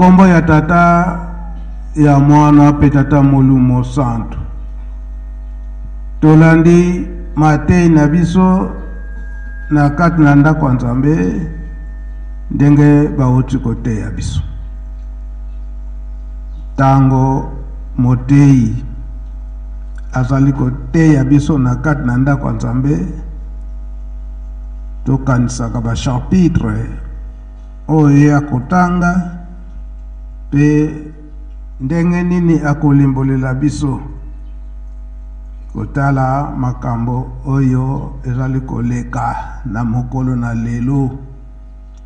Nkombo ya Tata, ya Mwana mpe Tata Molimo Santu. Tolandi mateyi na biso na kati na ndako ya Nzambe ndenge bauti koteya biso. Ntango moteyi azali koteya biso na kati na ndako ya Nzambe, tokanisaka ba chapitre oyo ye akotanga mpe ndenge nini akolimbolela biso kotala makambo oyo ezali koleka na mokolo na lelo.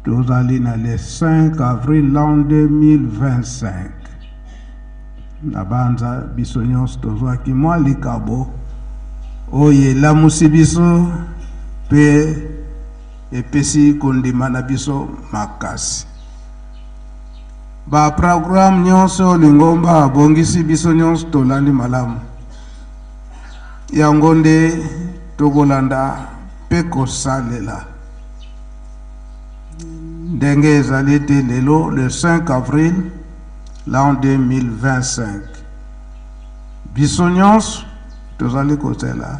Tozali na le 5 avril l'an 2025. Na banza biso nyonso tozwaki mwa likabo oyo elamusi biso mpe epesi kondima na biso makasi. Ba programme nyonso lingomba abongisi biso nyonso tolandi malamu. Yango nde tokolanda mpe kosalela. Ndenge ezali ete lelo le 5 avril l'an 2025 biso nyonso tozali kozela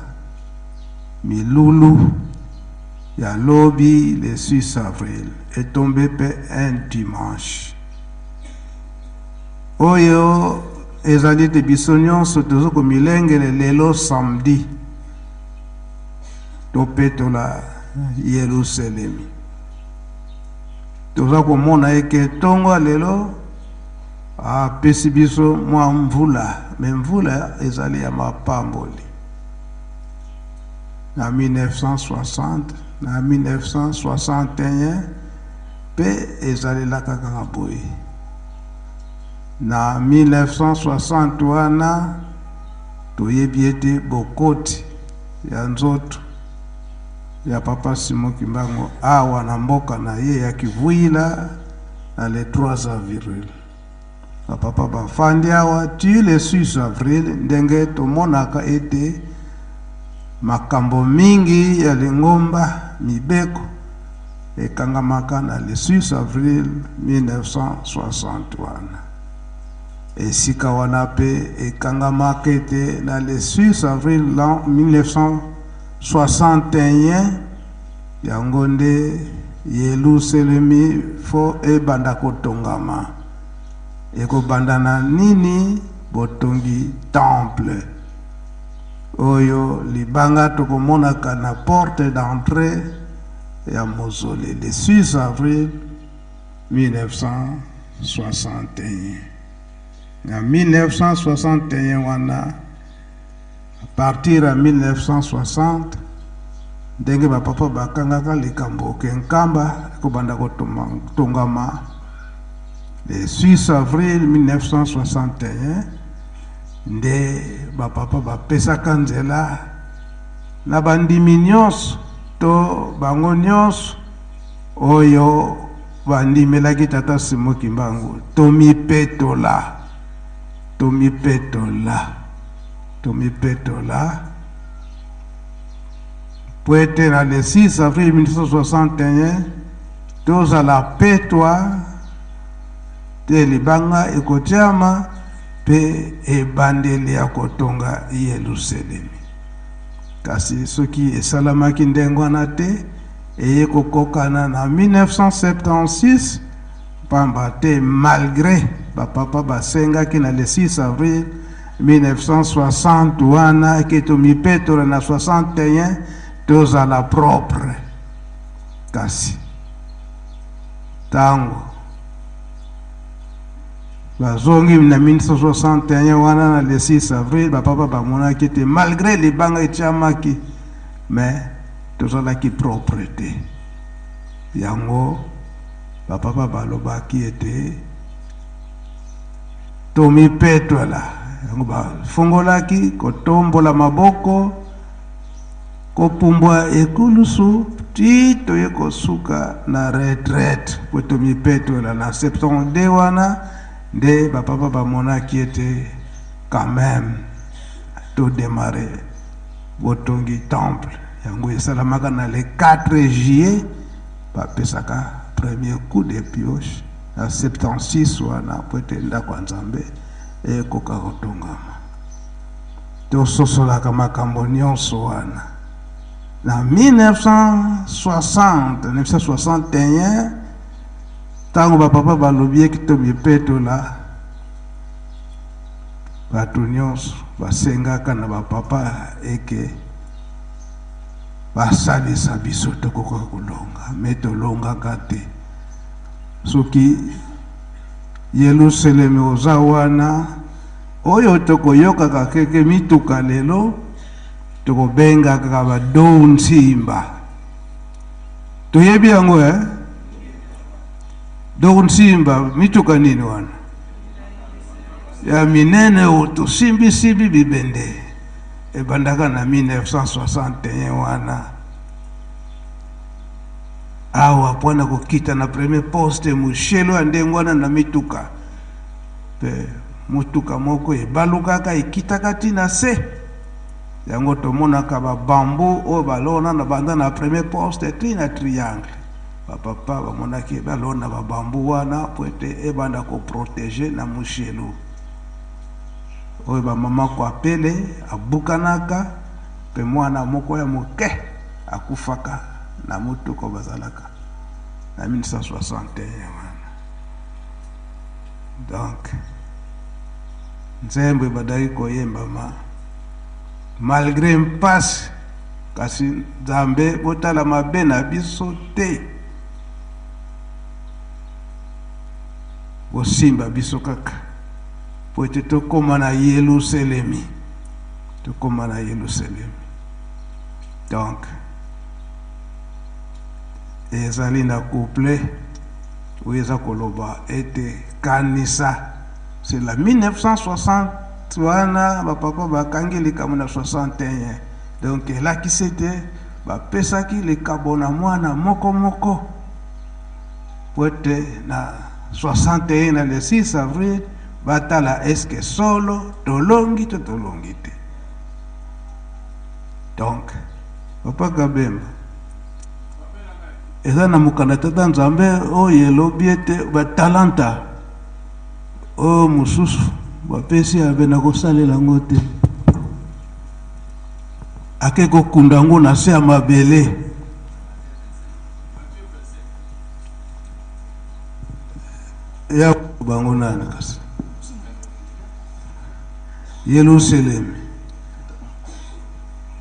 milulu ya lobi le 6 avril etombe mpe un dimanche. Oyo ezali ete biso nyonso tozo komilengele lelo samedi topetola Yelusalemi. Toza komona eke ntongo ya lelo apesi biso mwa mvula, me mvula ezali ya mapamboli. Na 1960 na 1961 mpe ezalelaka kaka boye. Na 1960 wana toyebi ete bokoti ya nzoto ya Papa Simon Kimbangu awa na mboka na ye ya Kivuila na le 3 avril. Bapapa bafandi awa ti le 6 avril, ndenge tomonaka ete makambo mingi ya lingomba mibeko ekangamaka na le 6 avril 1961. Esika wana mpe ekangamaka ete na le 6 avril l'an 1961 yango nde Yelusalemi fo ebanda kotongama. Ekobanda na nini? Botongi temple oyo libanga tokomonaka na porte d'entrée ya mausolée le 6 avril 1961. Na 1961 wana, à partir ya 1960, ndenge bapapa bakangaka likambo ke Nkamba ekobanda kotongama le 6 avril 1961, nde bapapa bapesaka nzela na bandimi nyonso to bango nyonso oyo bandimelaki Tata Simon Kimbangu, tomipetola, tomipetola, tomipetola po ete na le 6 avril 1961 tozala petwa te, libanga ekotiama mpe ebandeli ya kotonga Yelusalemi. Kasi soki esalamaki ndenge wana te, eye kokokana na 1976, pamba te malgré bapapa basengaki na le 6 avril 1960 wana ke tomipetola na 61 tozala propre, kasi ntango bazongi na 1961 wana na le 6 avril, bapapa bamonaki te malgré libanga etiamaki, mais tozalaki propre te. Yango bapapa balobaki ete tomipetola. Yango bafungolaki kotombola maboko, kopumbwa ekulusu ti toye kosuka na retraite po tomipetola. Na 72 wana nde bapapa bamonaki ete quand même todémarre botongi temple. Yango esalamaka na le 4 juillet, bapesaka premier coup de pioche. Na 76 wana mpo ete ndako ya Nzambe ekoka kotongama. Tososolaka makambo nyonso wana. Na 1960, 1961, ntango bapapa balobi eke tomipetola, bato nyonso basengaka na bapapa eke basalisa biso tokoka kolonga, me tolongaka te. Soki Yelusalemi oza wana, oyo tokoyokaka keke mituka lelo, tokobengaka ba dou nsimba. Toyebi yango eh? Dou nsimba, mituka nini wana ya minene oyo tosimbisimbi bibende, ebandaka na 1961 wana. Awa mpo na kokita na premier poste, moshelo ya ndenge wana na mituka, mpe motuka moko ebalukaka ekitaka ti na se. Yango tomonaka ba bambu oyo balona na banda na premier poste ti na triangle. Bapapa bamonaki balona ba bambu wana mpo ete ebanda koprotege na moshelo oyo bamama kwapele abukanaka, mpe mwana moko ya moke akufaka na motuka bazalaka na 1961 wana. Donc nzembo ebandaki koyembama malgre mpasi, kasi Nzambe botala mabe na biso te, bosimba biso kaka po ete tokóma na Yelusalemi, tokóma na Yelusalemi. Donc ezali na couple oyo eza koloba ete kanisa, c'est la 1960 wana bapapa bakangi likambo na 61. Donc elakisi ete bapesaki likabo na mwana moko moko po ete na 61 na le 6 avril batala eske solo tolongi to tolongi te. Donc papa Kabemba, eza na mokanda tata Nzambe oyo elobi ete batalanta oyo mosusu bapesi abe na kosalela yango te, ake kokunda yango na se ya mabele. Ya bango nani kasi Yelusalemi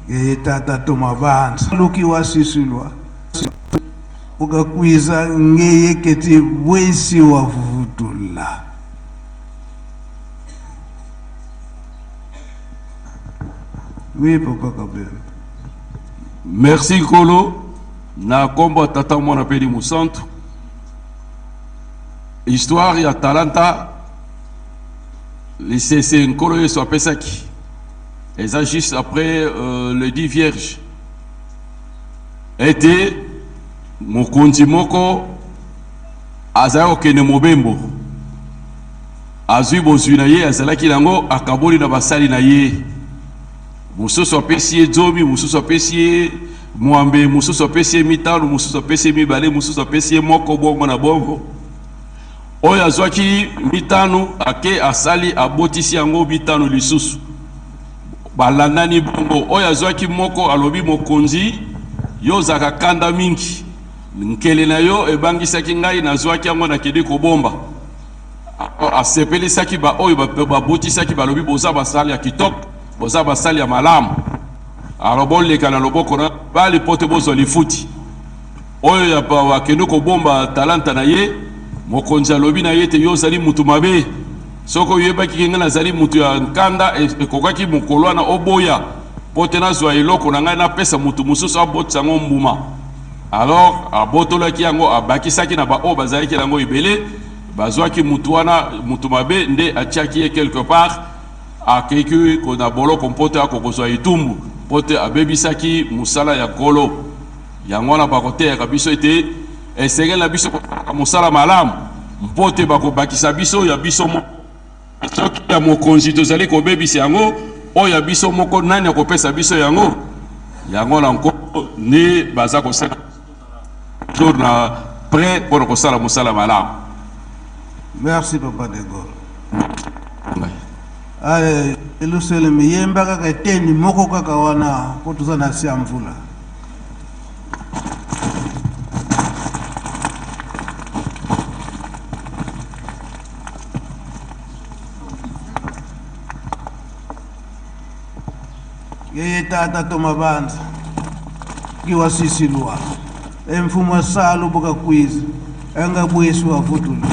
ngeye tata to mabanza luki wasisilwa ukakwiza ngeye keti bwesi wa vuvutula. Oui, papa Kabemba. Merci Nkolo na kombo ya Tata, Mwana mpe Elimo Santu. Histoire ya talanta, lisese Nkolo Yesu apesaki, eza juste après le 10 vierge, ete mokonzi moko azali kokende mobembo, azwi bozwi na ye azalaki nango, akaboli na basali na ye. Mosusu apesi ye 10, mosusu apesi ye 8, mosusu apesi ye 5, mosusu apesi ye 2, mosusu apesi ye 1, bongo na bongo. Oyo azwaki 5 ake asali, abotisi yango 5 lisusu, balandani bongo. Oyo azwaki 1 alobi: mokonzi, yo ozalaka kanda mingi, nkele na yo ebangisaki ngai, nazwaki yango, nakende kobomba. Asepelisaki baoyo babotisaki, balobi: boza basali ya kitoko, boza basali ya malamu, alors boleka na loboko na bali po te bozwa lifuti. Oyo akende kobomba talanta na ye, mokonzi alobi na ye ete: yo ozali mutu mabe, soki oyebaki ke ngai nazali mutu ya nkanda, ekokaki mokolo wana oboya po te nazwa eloko na ngai, napesa mutu mosusu abotisa yango mbuma. Alors abotolaki yango, abakisaki na baoyo bazalaki yango ebele. Bazwaki mutu wana mutu mabe nde atiaki ye quelque part, akeki na boloko mpo te akokozwa etumbu mpo te abebisaki mosala ya Nkolo. Yango wana bakoteyaka biso ete esengeli na biso kosalaka mosala malamu mpo te bakobakisa biso ya biso moko. Soki ya mokonzi tozali kobebisa yango, oyo ya biso moko nani akopesa biso yango? Yango na Nkolo nde baza kosala toujours na prêt mpona kosala mosala malamu. Merci papa de Gaulle. Allez, Yelusalemi yemba kaka eteni moko kaka wana mpo toza na se ya mvula. Yeye tata tomabanza kiwa sisilwa emfumo wa salu buka kwiza anga bwesi wa vutulu.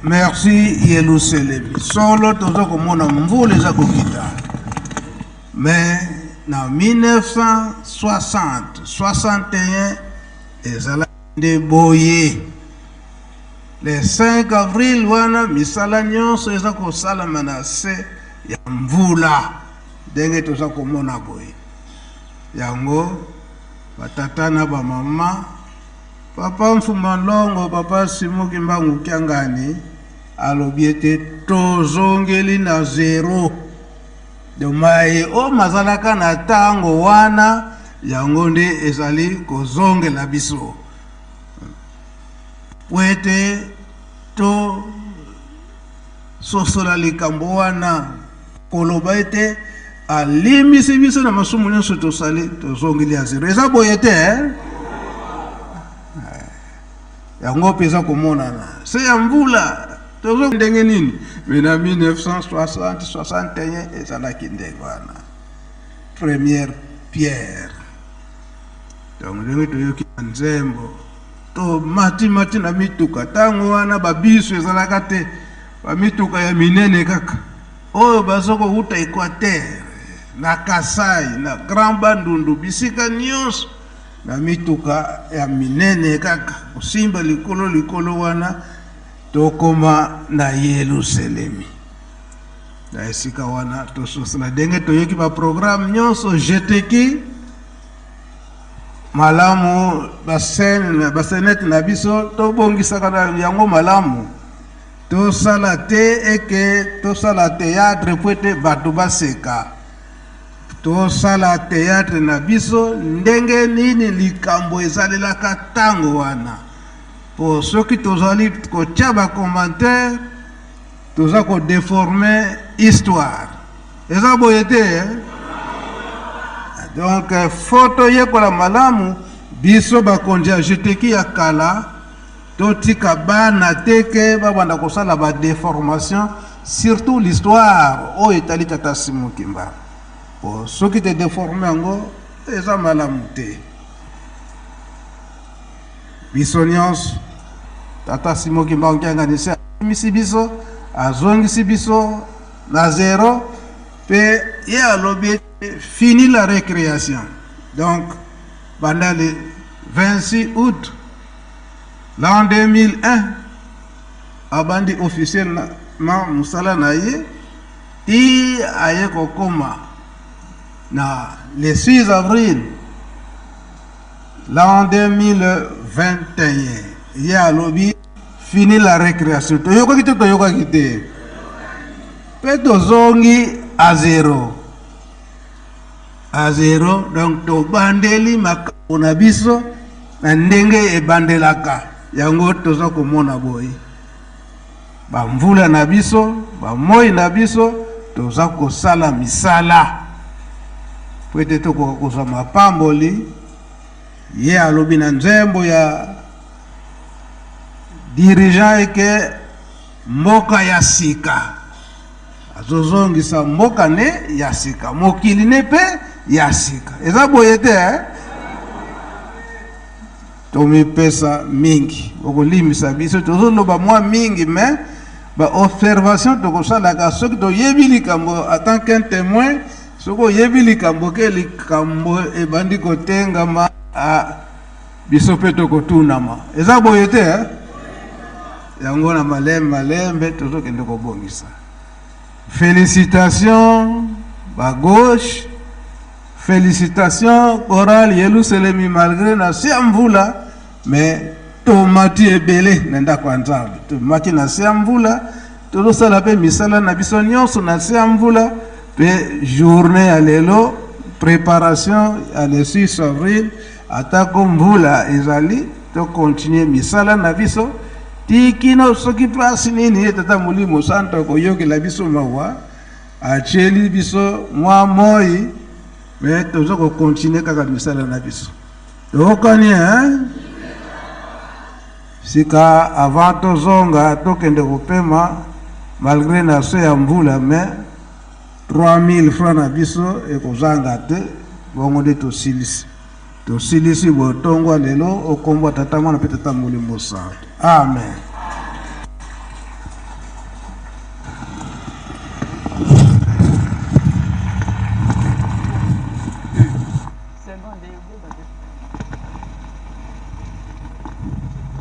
Merci Yelusalemi. Solo toza komona mvula eza kokita. Mais na 1960, 61 ezalaki nde boye. Le 5 avril wana misala nyonso eza kosalama na se ya mvula ndenge toza komona boye. Yango batata na bamama, papa Mfuma Longo, papa Simon Kimbangu Kiangani alobi ete tozongeli na zero. Donc maye oyo mazalaka na tango wana yango nde ezali kozongela biso po ete to sosola likambo wana, koloba ete alimbisi biso na masumu nyonso tosali, tozongeli ya zero. Eza boye te, eh? Yango mpe eza komonana se ya mvula tozo ndenge nini, me na 1960 61 ezalaki ndenge wana, première pierre. Donc ndenge toyoki na nzembo, tomatimati na mituka. Ntango wana babisu ezalaka te, bamituka ya minene kaka oyo baza kowuta Equateur na Kasai na Grand Bandundu, bisika nyonso na mituka ya minene kaka kosimba likolo likolo wana, tokoma na Yelusalemi. Na esika wana tososola ndenge toyoki ba programme nyonso jeteki malamu, bascène, basenete na biso tobongisaka na yango malamu, tosala te eke tosala théâtre po ete bato baseka. Tosala théâtre na biso ndenge nini likambo ezalelaka ntango wana, po soki tozali kotia ba commentaire toza kodeforme histoire. Eza boye te, eh? Donc faut toyekola malamu biso bakonzi ya GTQ ya kala, totika bana te ke babanda kosala ba deformation, surtout l'histoire oyo etali tata Simon Kimbangu. Po soki te deforme yango eza malamu te. Biso nyonso tata Simon Kimbangu Kiangani se abimisi biso, azongisi biso na zero, pe ye alobi ete fini la recreation. Donc banda le 26 août l'an 2001 abandi officiellement mosala na ye ti aye kokoma na le 6 avril l'an 2021. Ye alobi fini la récréation. Toyokaki te, toyokaki te, pe tozongi à zéro, à zéro. Donc tobandeli makambo na biso na ndenge ebandelaka yango. Toza komona boye bamvula na biso, bamoi na biso, toza kosala misala po ete tokoka kozwa mapamboli. Ye alobi na nzembo ya dirigeant eke mboka ya sika, azozongisa mboka ne ya sika, mokili ne pe ya sika. Eza boye te, eh? Tomipesa mingi, bokolimisa biso tozoloba mwa mingi, mais ba observation tokosalaka soki toyebi likambo en tant qu'un témoin. Soki oyebi likambo ke likambo ebandi kotengama, biso mpe tokotunama. Eza boye te, eh? Yango na malembe malembe tozokende kobongisa. Félicitations ba gauche, félicitations chorale Yelusalemi, malgré na se ya mvula, mais tomati ebele na ndako ya Nzambe. Tomati na se ya mvula, tozosala mpe misala na biso nyonso na se ya mvula. Mpe journée ya lelo, préparation ya le 6 avril, atako mvula ezali, tokontinue misala na biso ti kino soki place nini ye tata Molimo Santo akoyokela biso mawa, atieli biso mwa moi, me toza kokontinue kaka misala na biso. Toyokani, hein? Sika avant tozonga, tokende kopema malgré na se ya mvula, mais 3000 francs na biso ekozanga te. Bongo nde tosilisi, tosilisi botongwa lelo okombwa tata, mwana mpe tata Molimo Santo. Amen.